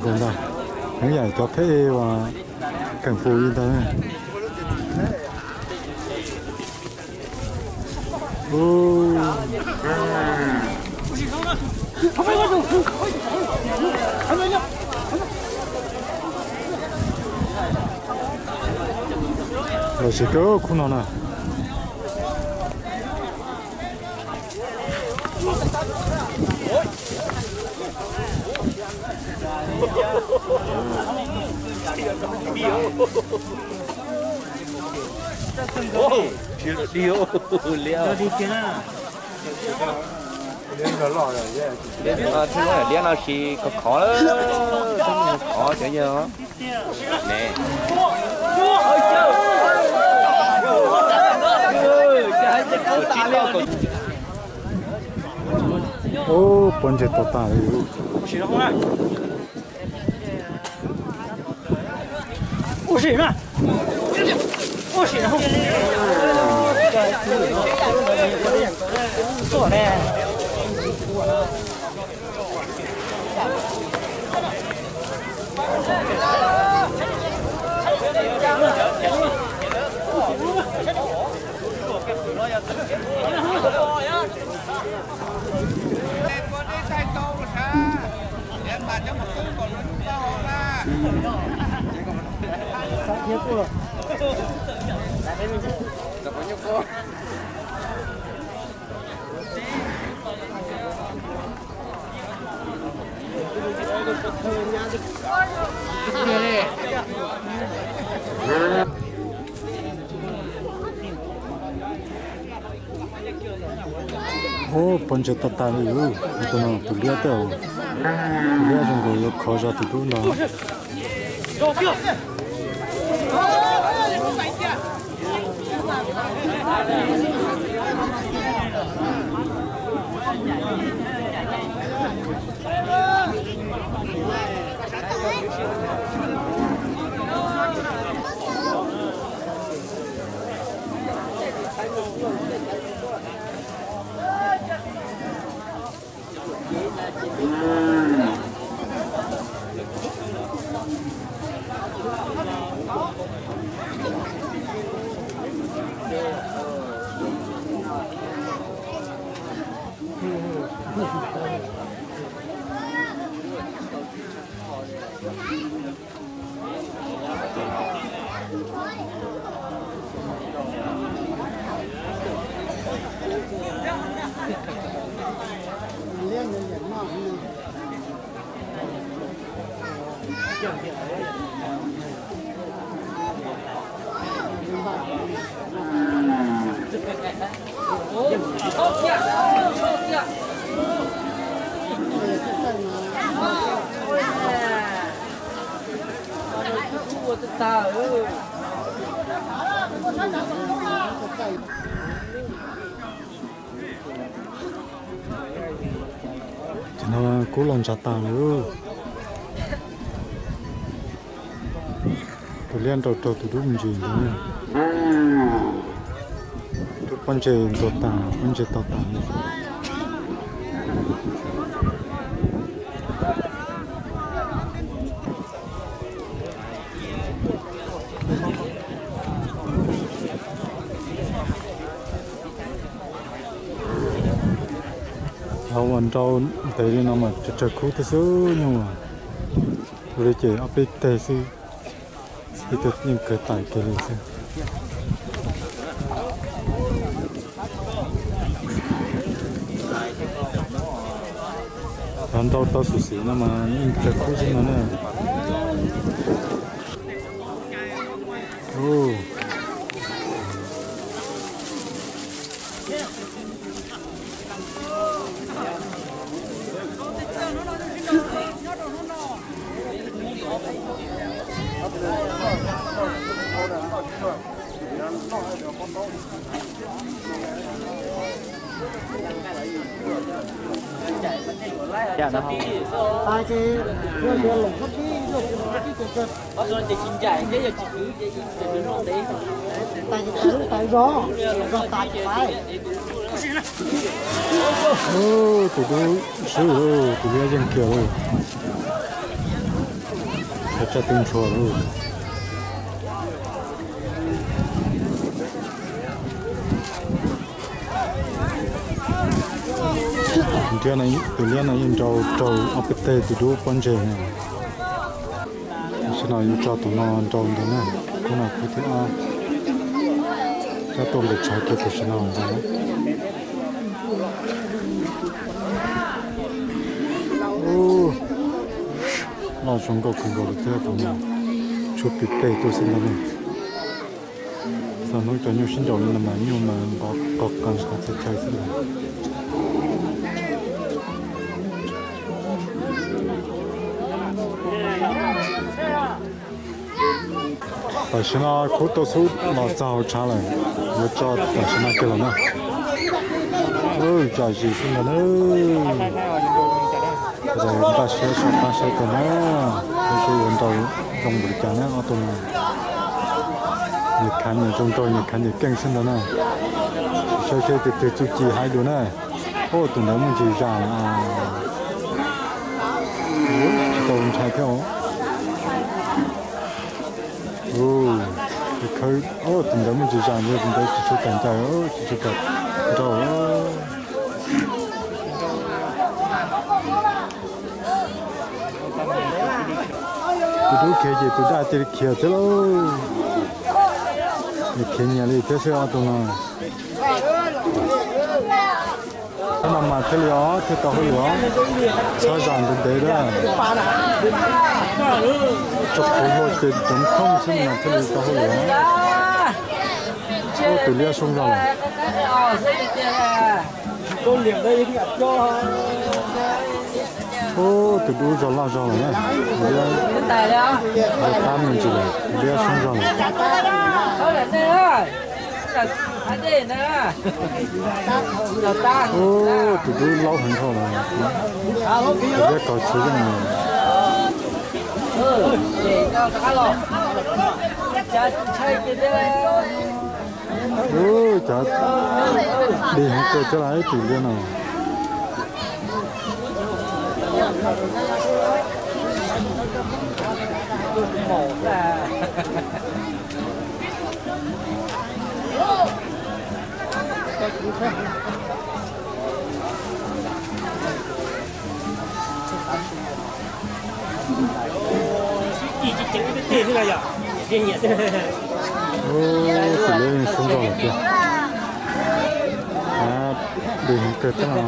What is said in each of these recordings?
Ntag, nws yam cov pheb uas keem pus li ntawd. Lom zem kawg khub no na. Liab no tsis khov khov, khov cov yog ne. Ub, pob ntseg tau tas li. Ub, pob ntseg tau tas li. Tus no tus liab tej, tus liab zoo nkaus yuav khov zog tus dub no. Ces no kub los ntsa tas lawm. Tus liab nrau raug tus dub me ntsis ntawd. Tus pob ntseg ntuag tas, pob ntseg tau tas li. Cov uas nrau ntev li no mas tsawg tsawg khub thiab xwb nyuj. Ua li ces ob peb teg xwb, ib tug yeej kawg tawm kiag li xwb. Cov nrau tau xwm xim no mas yeej tsawg khub xwb no na. Tus dub swb, tus liab yeej kiag lawm. Tsaj twb ntshua lawm. Ntiab no, tus liab no yeej nrau raug ob peb teg tus dub pob ntseg na. Tam sim no yuav tso tus no nrau ntawd na, khub no khub thib ob. Coj tuaj nqis tshav kiag tam sim no ntag. Loj zoo nkauj kawg nkaus li thiab tus no, tshuav pim peg tuaj xwb ntag ne. Txog hnub cov nyuj sib nraus li no mas nyuj mas nqov qos qees qhov txhia chaw xwb ntag. Tam sim no khub tuaj xub los txog hauv tshav lawm, yuav tso tam sim no kiag lawm na. Zam zis xwb ntag na. Npaj siab soj qab siab kawg na, seb yuav nrau zoo npaum li cas na ob tug no. Nyias khav nyias zoo nraug, nyias khav nyias keej xwb ntag na. Saib seb tus twg txuj ci haib dua na. Ub, tus ntawd muaj ntsis zam, tsis tau ntshai thiab. Ub, tus ntawd muaj ntsis zam, tus ntawd tsis tshua kam ncaws, tsis tshua kam nrau. Tus dub khiav ces tus daj cia li khiav thiab lauj. Nws khiav nyias li thiab xwb ob tug no. Qhov no mas thiaj li os, thiaj tau hauj lwm os. Txhob zam ntev ntev na. Tso qhuav hlua ces roov thooj xwb mas thiaj li tau hauj lwm os. Ub, tus liab soob zog lawm. Ub, tus dub zog loj zog lawm na. Tus liab zog tab me ntsis lawm, tus liab soob zog lawm. Ub, tus dub laub heev dhau lawm. Tus liab kawg txhua yeej lawm. Ub, cov dig heev kawg thiab lauj, tus liab no. Ub, tus liab soob zog lawm tiag. Dig heev kawg thiab no.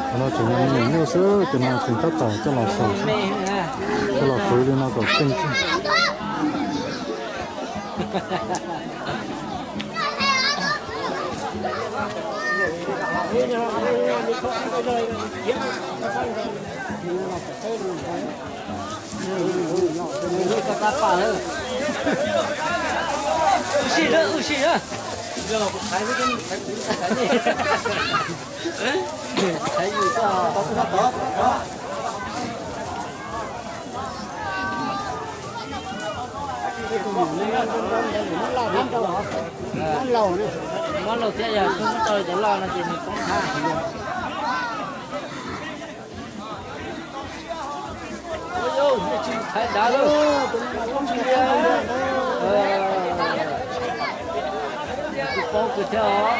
Qhov no tseem yog me nyuam nyuj xwb, cov no tseem tab tom coj los xaus xwb, coj los fwv li no kom keej xwb. Mob laus thiab yog tub mob tau cov loj no ces nws poob hab. Thaiv dav lauj. Tsis paub kws thiab os.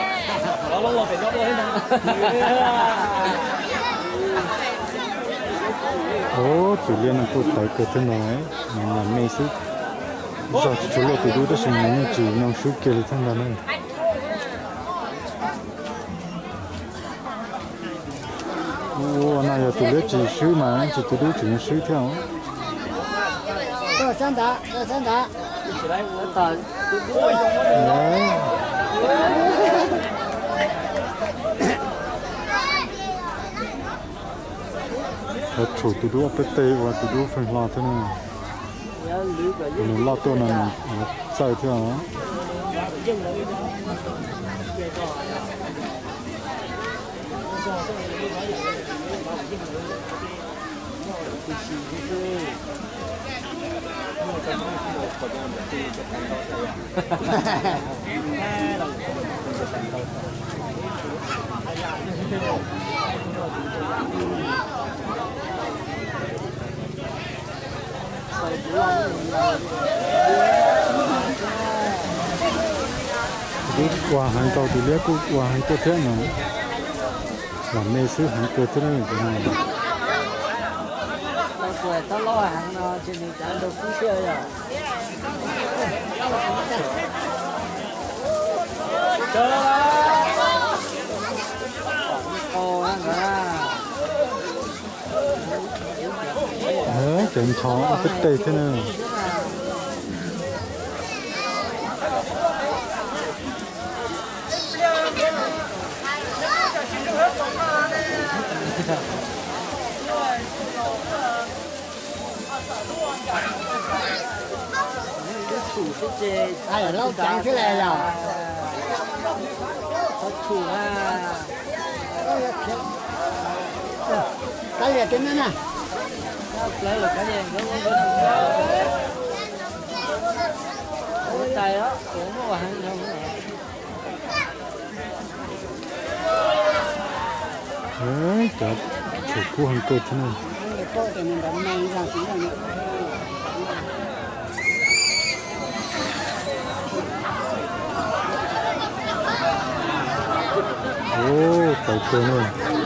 Ub, tus liab no kuj tawv kawg thiab no, nws nyuam me xwb. Zog tsis tshua luaj tus dub tab sis nws yeej tsis nyoo swb kiag li thiab ntag na. Ua no yog tus liab tsis swb mas tsis tus dub tseem nyoo swb thiab os. Tshum tus dub ob peb teg ua tus dub feej hlo thiab na. Nws loj tuaj no nws txawj thiab os. Kuv ua heev tau, tus liab kuj ua heev tuaj thiab no. Vam me xwb, heev kawg thiab na. Cov nthos ob peb teg thiab na. Lauj ceev xwb le yog. Kav liam tias no na. Cov tshuam kub heev kawg thiab na.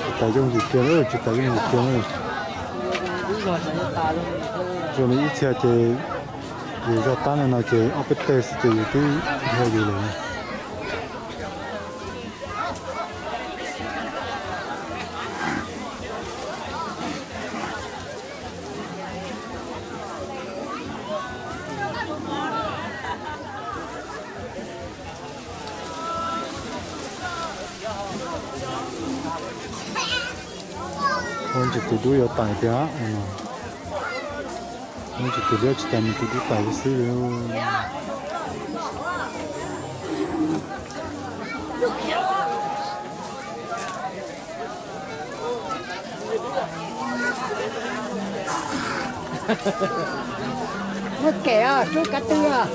Tsis tas yooj yim kiag na, tsis tas yooj yim kiag na. Zoo li ib txhia ces yus zog tab li no ces ob peb teg xwb ces yus twb dhia yus lawm. Ua ntsis tus dub yuav tais tiag no. Ua ntsis tus liab tsis tais, nws tus dub tais xwb. Muab kem os, rub kab twg os.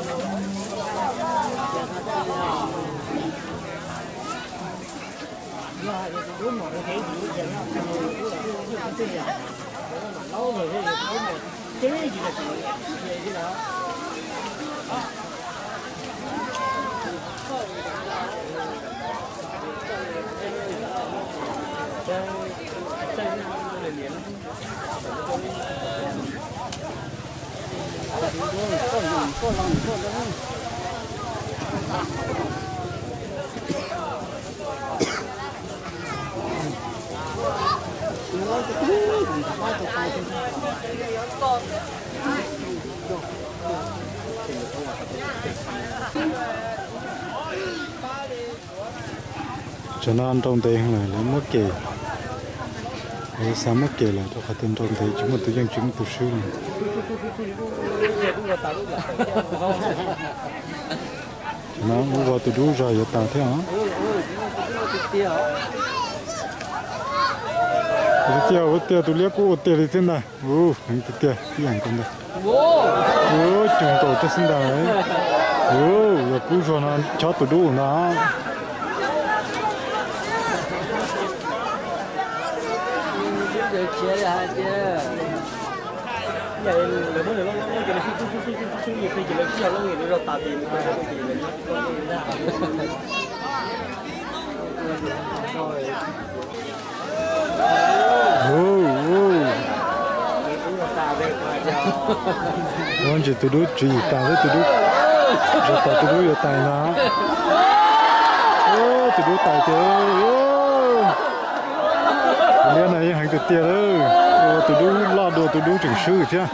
Tsam no nrau ntev heev lawm, lawv muab kem. Lawv xav muab kem lawm rau qhov tias nrau ntev tsis muaj tus yeej tsis muaj tus swb li. Tsam no ua tus dub zog yuav tas thiab os. Ua tiag, ua tiag, tus liab kuj ua tiag li thiab ntag. Heev tiag tiag, ib yam nkaus ntag. Ua cug nkaus thiab xwb ntag. Yog kub zog no chob tus dub ntag. Ua ntsis tus dub tswv yim tas xwb, tus dub zog tas, tus dub yuav tais ntag. Tus dub tais tiag. Tus liab no yeej heev tiag tiag lawm, ua tus dub loj dua tus dub tseem swb thiab.